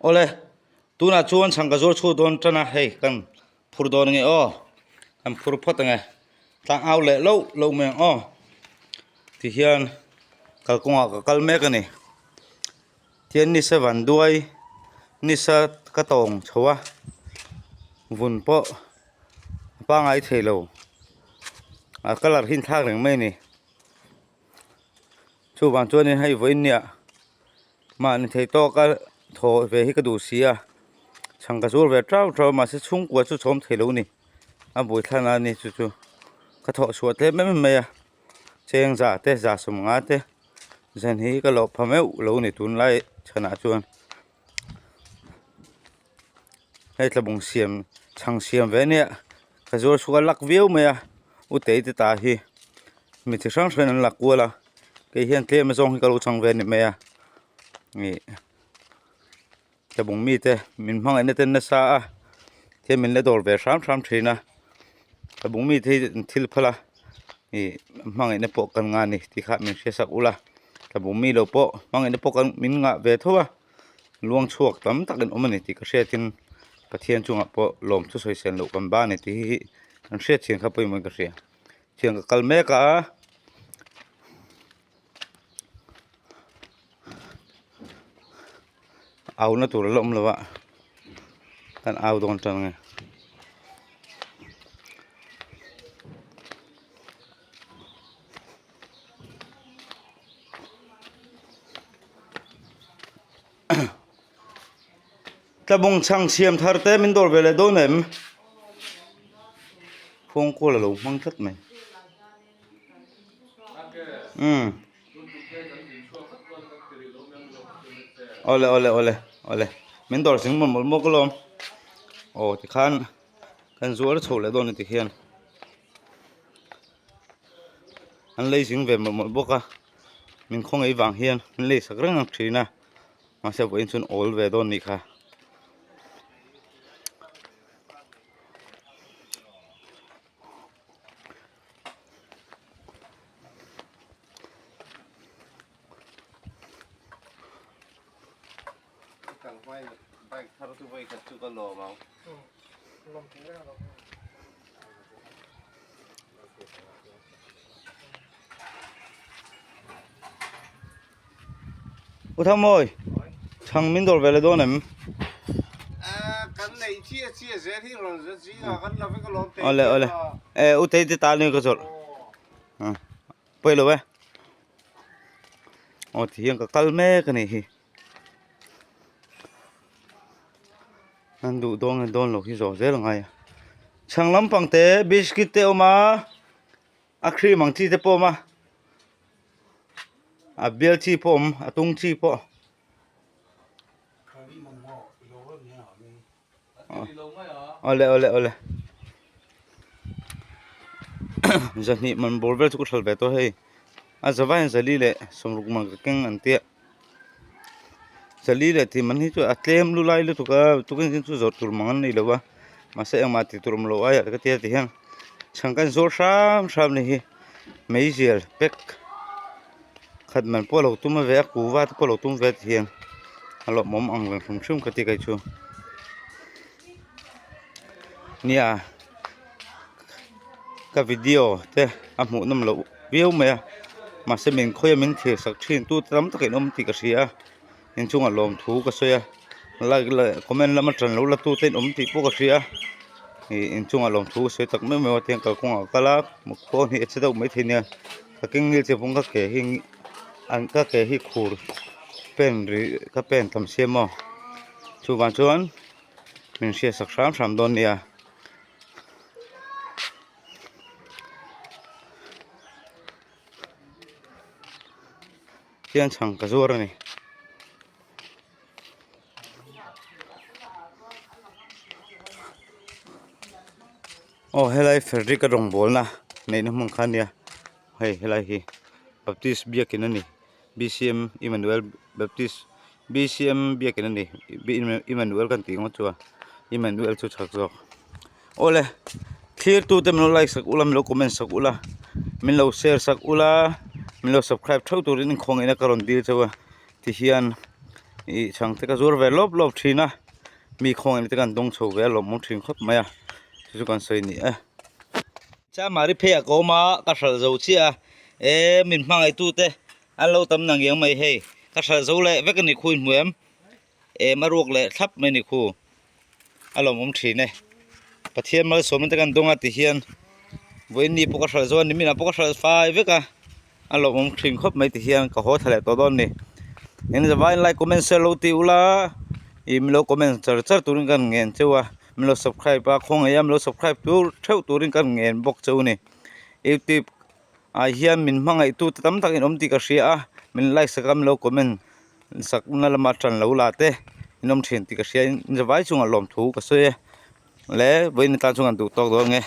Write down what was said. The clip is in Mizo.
Awle, tunah chuan chhang ka zuar chhuak dawn tan a, hei kan phur dawn ange aw, kan phur phawt ange, tlang au leh loh loh mai ang aw, tihian kalkawngah ka kal mek a ni, tihian nisa van duai nisa ka tawng chho a, vun pawh a pangngai thei lo, a colour hi inthlak reng mai a ni, chuvang chuanin hei vawiin nia. Mahni thei tawka thaw ve hi ka duh si a, chhang ka zur ve tau tau a mahse chhungkua chu chhawm thei lo a ni, a buaithlan a ni chu chu ka thawh chhuah tlem em em mai a, cheng za te za sawmnga te zan hi ka lawh pha meuh lo a ni tunlai chhanah chuan hei tlabung siam chhang siam ve ania ka zuar chhuak a lak viau mai a utei te ta hi mi chi hrang hrang in an la kual a kei hian tlem azawng hi ka lo chang ve a ni mai a ih tlabung mite min hmangaihna te nasa a thil min la dawr ve hram hram thin a tlabung mite hi an thil phal a ih hmangaihna pawh kan ngah a ni tih kha min hre sak ula tlabung mi lo pawh hmangaihna pawh kan min ngah ve tho a. Luang chhuak tam tak in awm a ni tih ka hriatin Pathian chungah pawh lawm chu sawi sen loh kan ba a ni tih hi kan hriat chian kha pawimawhin ka hria. Thian ka kal mek a. Au na tur a la awm lo a kan au dawn tan nge. Tlabung chhang siam thar te min dawr ve leh dawn em? Khuang kual a lo hmang tlat mai. Umm. Awle awle awle awle min dawr zing mawlh mawlh bawk alawm. Aw tikhan kan zuar chho leh dawn a ni tikhian. An lei zing ve mawlh mawlh bawk a min khawngaih vang hian an lei sak reng ang thin a mahse vawiin chuan awl ve dawn nih kha. U Thangmawi, chhang min dawr ve leh dawn em? Awle awle, e u Tei te tan hi ka zawrh. Pawi lo e. Aw ti hian ka kal mek a nih hi. An duh dawn nge dawn loh hi zawh zel a ngai a. Chhang lampang te biscuit te a awm a, a cream ang chi te pawh a awm a, a bial chi pawh a awm a tung chi pawh. Awle awle awle zahnih man bawr vel chu ka hralh ve tawh hei a zavaiin zali leh sawmruk man ka keng an tia zali leh tih man hi chu a tlem lu lai lutuk a tukin chu zawrh tur mang an nei lo va mahse engmah tih tur awm loh aiah ka tia ti hian chhang kan zawr hram hram a ni hi meizial pack. Khat man pawh a lo tum ve a kuva te pawh a lo tum ve ti hian a lawmawm ang reng hrim hrim ka ti kei chu nia ka video te a hmuh nawm loh viau mai a mahse min khawi a min thlir sak thin tu te tam takin awm tih ka hria a inchungah lawmthu ka sawi a like leh comment lama tan lo la tu te an awm tih pawh ka hria a ih inchungah lawmthu ka sawi tak meuh meuh a tiang kalkawngah a kal a khaw hnih a che deuh maithei nia. Ka keng ngil che pawng ka ke hi an ka ke hi khur pen rih ka pen tam sia maw chuvang chuan min hriat sak hram hram dawn nia. Hian chhang ka zuar a ni. Aw helai Frederick a rawngbawlna neihna hmun kha ania hei helai hi Baptist biakin a ni B_C_M Emmanuel Baptist B_C_M biakin a ni Emmanuel kan tih ngawt chu a Emmanuel chu chak zawk awle thlir tute min lo like sak ula min lo comment sak ula min lo share sak ula min lo subscribe theuh turin inkhawngin ka rawn dil chauh a tihian. Ih chhang te ka zuar ve lawp lawp thin a mi khawngaih te kan dawng chho ve a lawmawm thin khawp mai a chu chu kan sawi ni e. Chamari phei ah ka awm a ka hralh zo chiah a e min hmangaih tu te an lo tam nang iang mai hei ka hralh zo leh vek a ni khu in hmu em em a ruak leh thlap mai a ni khu a lawmawm thin e Pathian malsawmna te kan dawng a ti hian vawiin ni pawh ka hralh zo a ni minah pawh ka hralh fai vek a. A lawmawm thin khawp mai ti hian ka haw thla leh tawh dawn a ni. Eng zavaiin like comment share lo tih ula ih min lo comment char char turin ka ngen cheu a min lo subscribe a khawngaih a min lo subscribe tur theuh turin ka ngen bawk cheu a ni. Youtube ah hian min hmangaih tu te tam tak in awm tih ka hria a min like sak a min lo comment sak na lama tan lo la te in awm thin tih ka hria in zavai chungah lawmthu ka sawi e le vawiin atan chuan ka duh tawk dawn nge.